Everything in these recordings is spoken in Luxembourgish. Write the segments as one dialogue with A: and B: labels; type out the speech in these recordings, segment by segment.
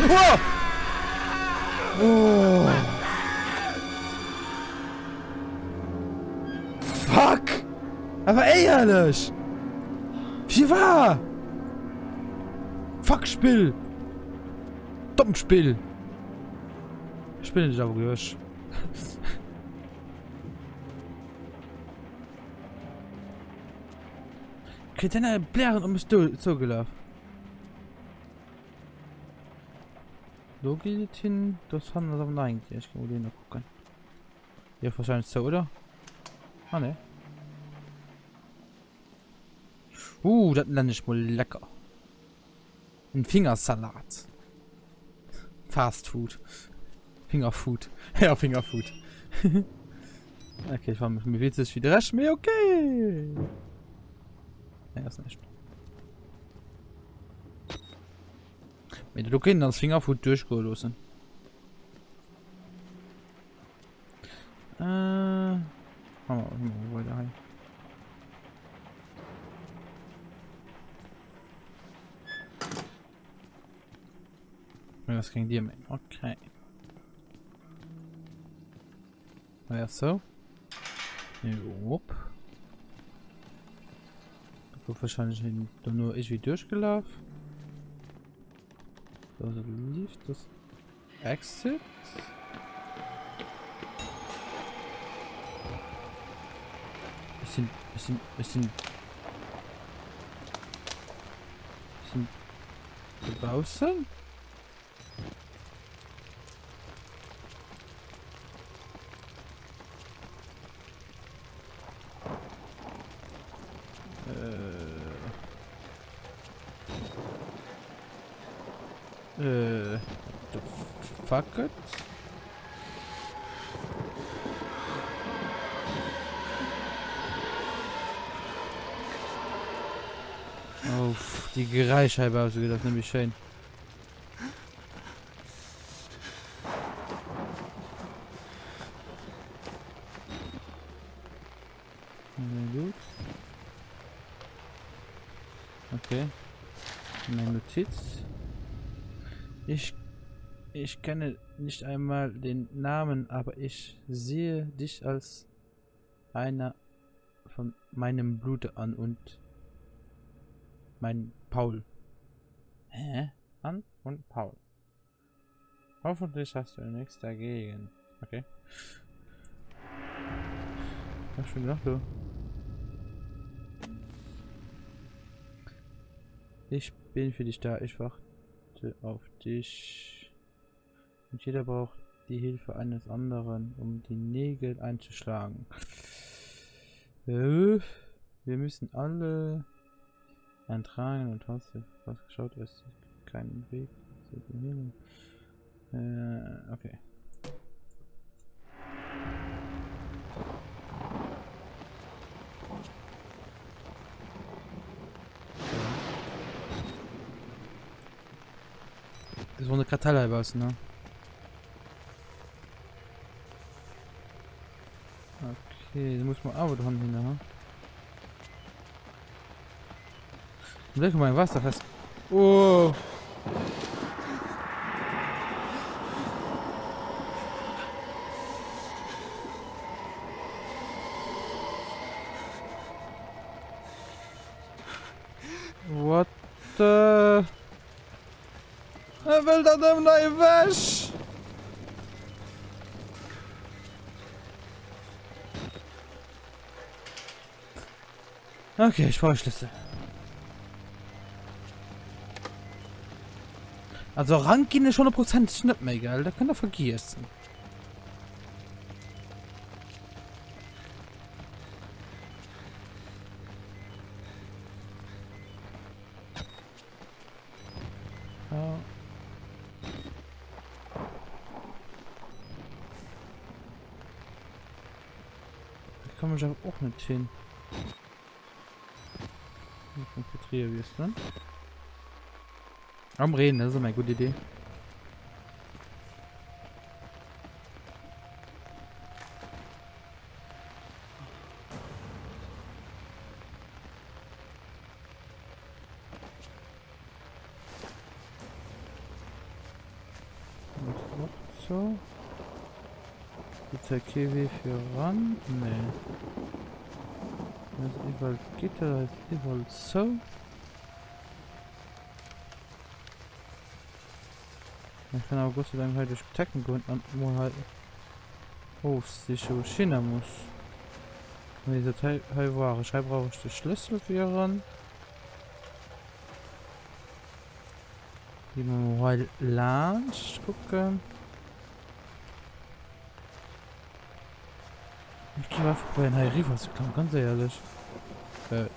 A: Oh! Oh! Fuck! Awer éierlech! Firwar? Fuck Spill! Dommt Spill! Spillen ech awer gleich. Kritt den Blären um mech zougelaf. Do geet et hin. Das hannen ass awer nach eng Dier. Ech geh mol dohinner kucken. Déi ass wahrscheinlech zou, oder? Ah ne. Uh, dat nennen ech mol lecker. En Fingersalat. Fast Food. Fingerfood. Ja, Fingerfood. okay, ich war mich mir witzig wie der Rest, mir okay. Nee, das nicht. Mee do kéint als Fingerfood duerchgoe loossen. Äh, haben wir, haben wir weiter hei. Das ging dir mit. Okay. Ja, so. Jop. Da gouf wahrscheinlich dono irgendwie durchgelaf. Da ass e Lift, das Exit. Ech sinn, ech sinn, ech sinn, ech sinn dobaussen. Äh. Äh. The fuck it? Oh, die Geräischeibe ausgeht, das nämlich schön. Gut. Okay. Meine Notiz. Ich, ich kenne nicht einmal den Namen, aber ich sehe dich als einer von meinem Blute an und mein Paul. Hä? An und Paul. Hoffentlich hast du nichts dagegen. Okay. Was schon gedacht, du? Ich bin für dich da. Ich warte auf dich. Und jeder braucht die Hilfe eines anderen, um die Nägel einzuschlagen. Äh, wir müssen alle eintragen und hast du was geschaut? Es gibt keinen Weg zu dem Äh, okay. Das war eine Kartelle was, ne? Okay, da muss man aber dran hin, ne? Vielleicht mal ein Wasser fest. Oh. What the... Er wëll dat ëm nei ewech! Okay, ich brauche Schlüssel. Also Rang ginn ech hundertprozentig net méi, gell? Dat kënnt der vergiessen. Ja. Da komme ich aber auch nicht hin. Wie ist denn? Am Reden, das ist immer eine gute Idee. Ass och zou. Gëtt hei kee Wee fir eran? Nee. Hei ass iwwerall Gitter, hei ass iwwerall zou. Ech kann awer Gott sei Dank hei duerch d'Hecken goen an mol hei ofsiche wou ech hinner muss. Wéi gesot, hei, hei war ech. Hei brauch ech de Schlëssel fir eran. Gi mer mol hei laanscht kucken. Ech géif einfach probéieren hei eriwwer ze kommen, ganz éierlech. Äh.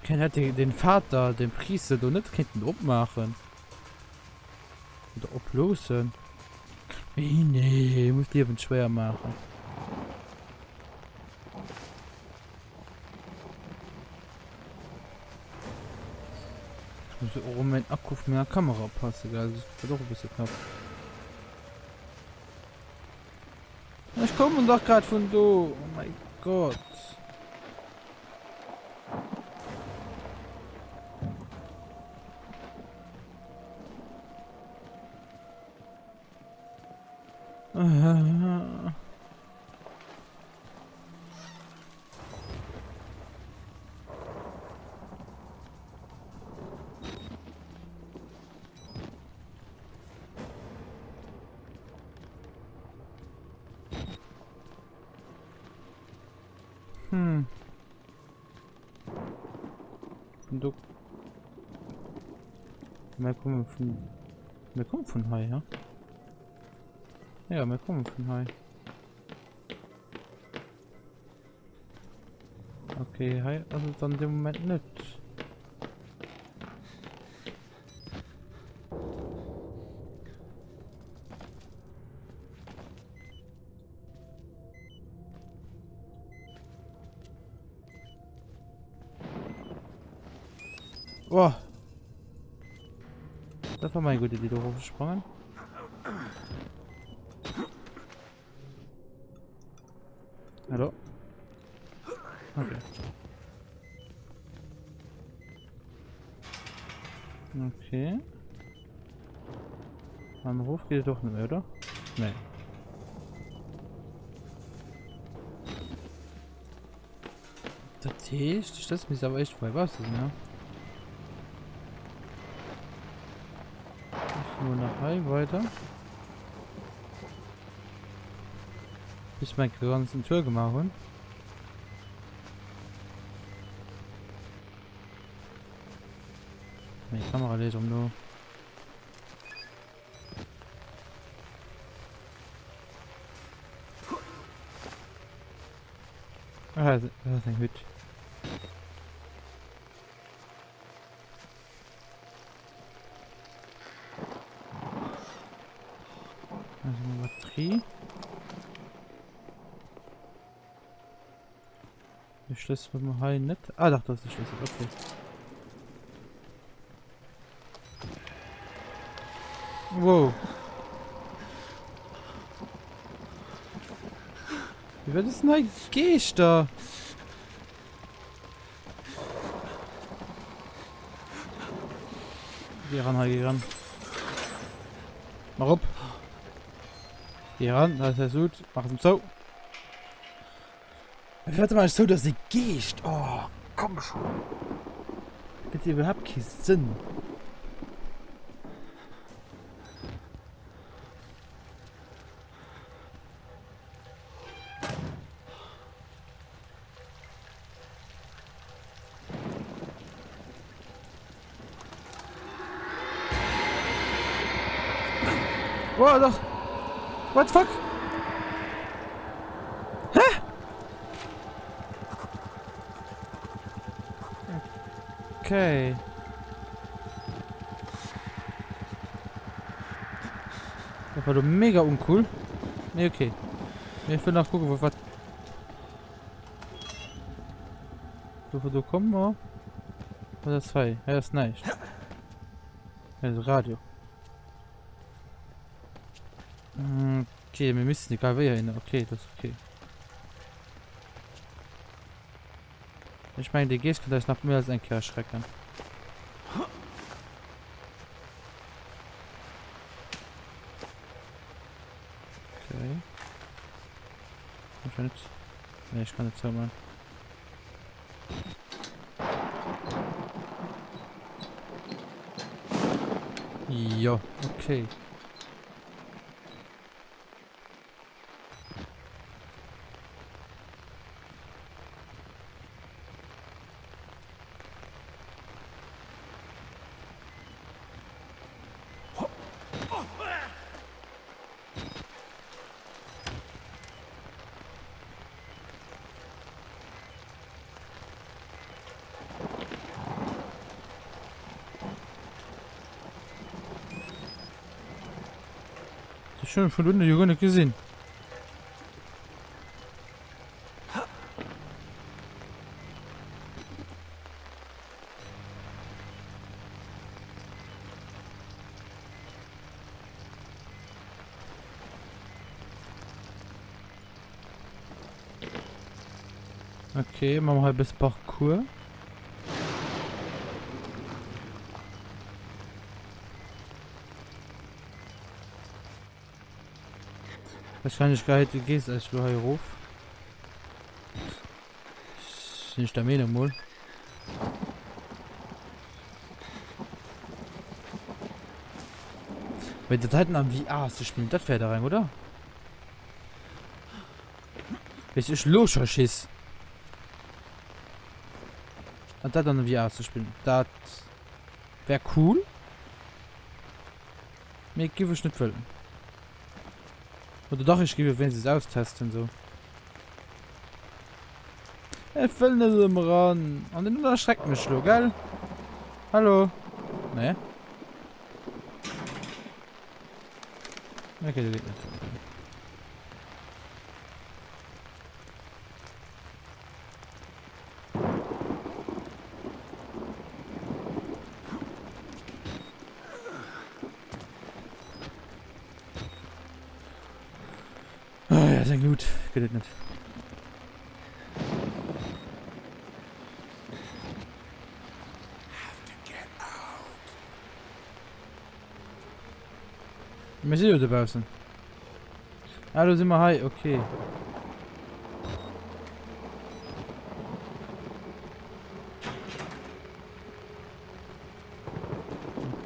A: Ken hätt den Vater, den Priester do net kéinten opmaachen? Oder oploossen? Nee, nee, muss d'Liewen schwéier maachen. Ich muss och um mein Akku vun menger Kamera oppassen, gell? Das wird och e bësse knapp. Ech kommen dach grad vun do. Oh mein Gott. Hm. Vun do. Mir kommen vun. Mir kommen vun hei, ja? Ja, mir kommen vun hei. Okay, hei ass et an dem Moment net. Oh. Dat war mei gutt Iddi, do erofzesprangen. Hallo? Okay. Okay. Am Ruf geht doch nicht mehr, oder? Nee. Das heißt, das muss aber echt weit raus sein, ne? Ich nur nach hei weiter. Bis mein ganzen Tour gemacht hun. Meine Kamera lädt um nur. Ah, das ist eng Hütt. Also eine Batterie. De Schlëssel hu mer hei net. Ah dach, do ass de Schlëssel, okay. Wow. Wie wird es denn Geeschter? Geh ran, geh ran. Mach op. Geh ran, das ist gut. Mach es zu. Warte mal, so, das ist Geescht. Oh, komm schon. Gibt's überhaupt keinen Sinn. Oh, doch. What the fuck? Hä? Okay. Dat war do mega uncool. Nee, okay. Nee, ich will nach gucken, wo was. Do vu do kommen mer. Was ass hei? Hei ass näischt. Hei ass Radio. Okay, mir müssen egal wéi hin. Okay, das ist okay. Ech mengen, dee Geescht kënnt eis nach méi als eng Kéier erschrecken. Okay. Kann ich net. Nee, ich kann net zouman. Jo, okay. Ech hunn vun unne jo guer net gesinn. Okay, machen wir hei e bësse Parkour. Wahrscheinlich geheit de Geest eis lo hei erof. Sinn ech der Meenung mol. Mee dat heiten am VR ze spillen, dat wär dach eng, oder? Weess du, ech lo scho Schiss. An dat an VR ze spillen, dat wär cool. Mee giff ech net wëllen. Oder dach, ech giff et wéinstens austesten sou. Ech wëll net erëm eran. An den erschreckt mech lo, gell? Hallo? Nee. Okay, der geht net. Okay. Ah ja, seng Loot gëtt et net. Mir si jo dobaussen. Ah, do si mer hei, okay.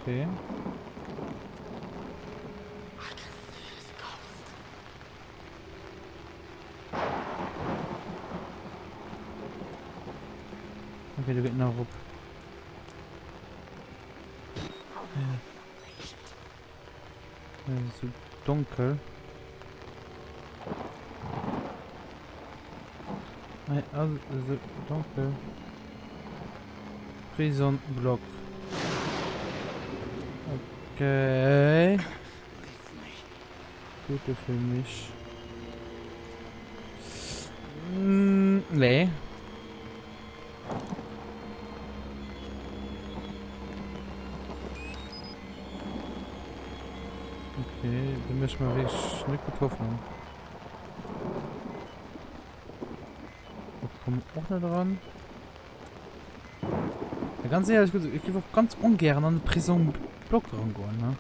A: Okay. Okay, du geht nach op. Ja. So dunkel. Hey, also, so dunkel. Prison Block. Okay. Gute für mich. Mm, nee. Okay, da möchte ich mal wirklich nicht gut Hoffnung. Da kommen auch nicht dran. Ja, ganz ehrlich gesagt, ich gehe auch ganz ungern an den Prison Block rangehen, ne?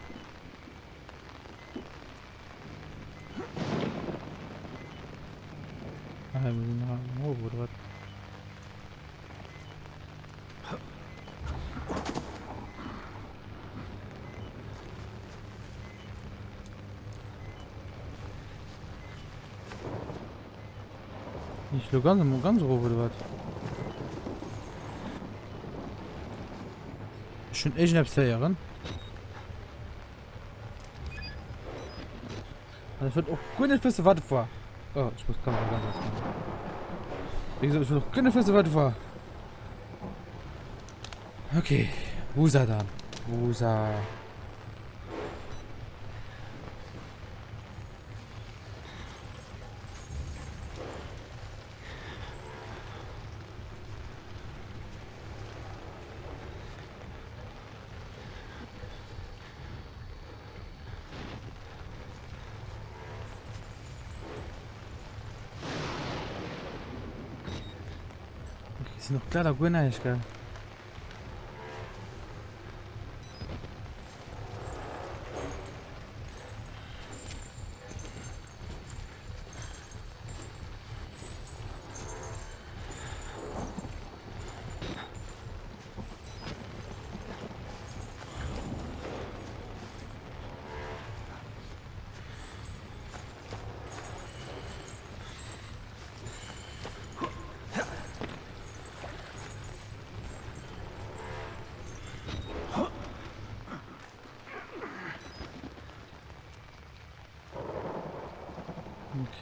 A: Ah, wir sind noch hoch, oder was? Ich lo ganz, ganz hoch, oder was? Ech hunn iergendeppes héieren. An ech wëll och guer net wëssen, wat et war. Oh, ech muss d'Kamera ganz ausmachen. Wéi gesot, ech wëll och guer net wëssen, wat et war. Okay, Wusa dann. Wusa. Sinn och glatt a guer näischt, gell?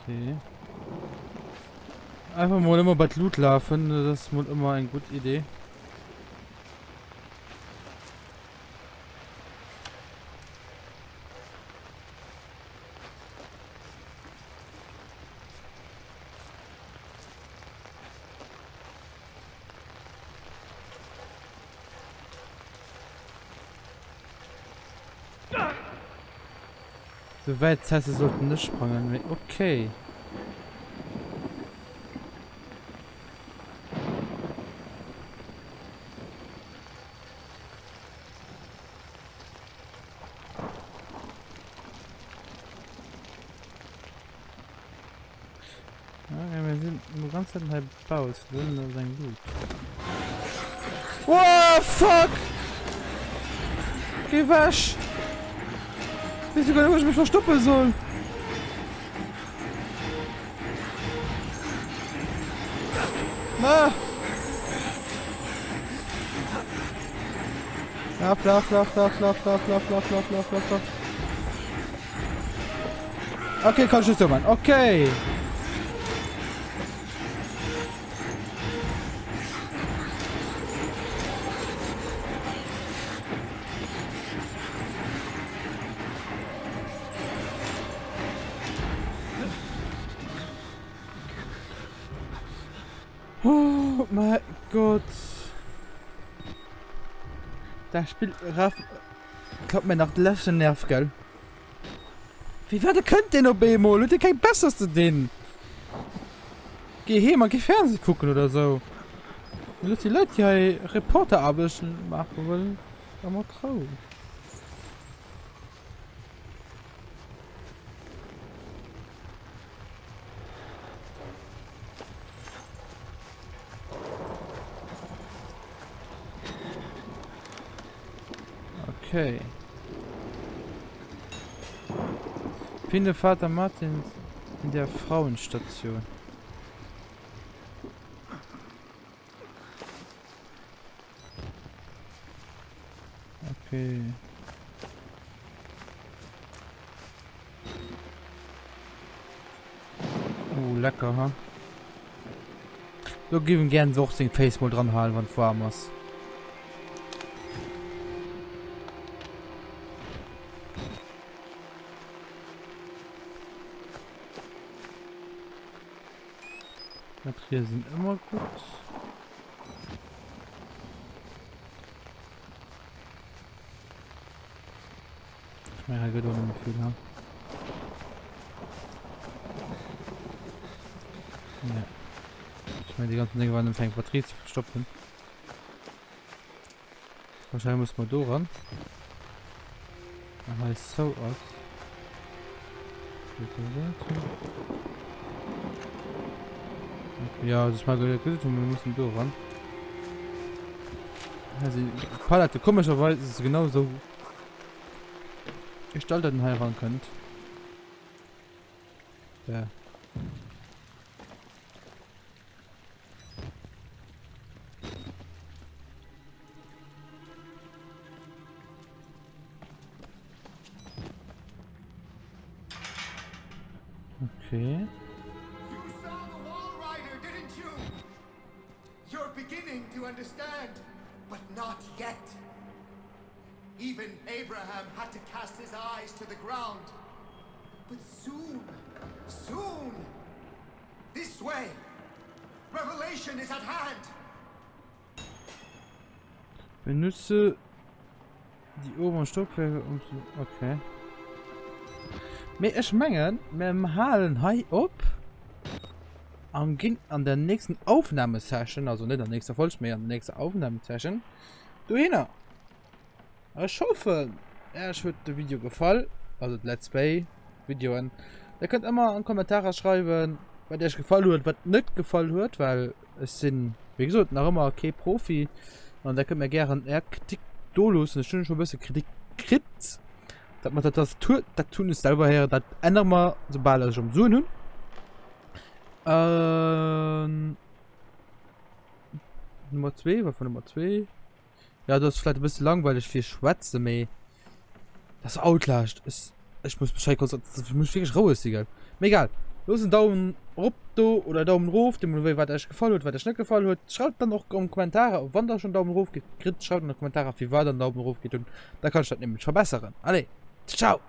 A: Okay. Einfach mal immer bei Loot laufen, das ist mal immer eine gute Idee. So weit das heißt, sie sollten nicht sprangen. Okay. Okay, wir sind nur ganz Zeit hei baut drin sein gut. Oh, fuck! Geh weg! Ich weiß gar nicht, wo ich mich verstoppen soll. Na! Lauf, lauf, lauf, lauf, lauf, lauf, lauf, lauf, lauf, lauf, lauf, lauf. Okay, kann ich so machen. Okay. Oh mein Gott. Das Spiel raff klappt mir nach de leschten Nerv, gell? Wéi wat kënnt deen op eemol? Huet dee keng Besseres ze dinn? Geh heem a geh Fernseh kucken oder sou. Looss déi Leit déi hei Reporteraarbechten maache wëllen da mat Rou. Okay. Finde Vater Martin in der Frauenstation. Okay. Oh, lecker, ha? Do géif en gären och seng Féiss mol dran halen, wann et waarm ass. Batterien sinn ëmmer gutt. Ech mengen, hei gëtt och net méi vill, ha? Nee. Ech mengen, déi ganzen Dénger waren nëmmen fir eng Batterie ze verstoppen. Wahrscheinlich muss man do ran. An hei zou ass. Ja, das mal gehört, wir müssen do ran. Also, Palette, komischerweise ist es genau so gestaltet, dass ihr ran könnt. Ja. Okay.
B: You saw the Walrider, didn't you? You're beginning to understand, but not yet. Even Abraham had to cast his eyes to the ground. But soon, soon, this way, revelation is at hand.
A: Benutze die oberen Stockwerke um zu... Okay. Mee ech mengen, mir halen hei op. An ginn an der nächsten Aufnahmesession, also net an der nächster Folg, mee an der nächster Aufnahmesession, dohinner. Ech hoffen, Äech huet de Video gefall, also d'Let's Play Videoen. Dir kënnt ëmmer an d'Kommentarer schreiwen, wat Iech gefall huet, wat net gefall huet, well ech sinn, wéi gesot, nach ëmmer kee Profi. An der kënnt mir gären Är Kritik do loossen. Ech hunn scho e bësse Kritik kritt, dat mat der Tastatur, dat hunn ech selwer héieren, dat ännere mer, soubal ech erëm Suen hunn. Ähm, Nummer 2, wat war Nummer 2? Ja, das ist vielleicht ein bisschen langweilig fir schwätze, mee das Outlast ist ich muss mich konzentrieren, ich muss wirklich roueg si gell. Mee egal. Loosst en Daumen rop do oder Daumen rof, deemno wéi wat iech gefall huet, wat iech net gefall huet. Schreift dann och an Kommentarer, wann der schon Daumen rof kritt, schreift an de Kommentarer firwat der en Daumen rof kritt hunn. Da kann ech dat nämlech verbesseren. Allez, ciao!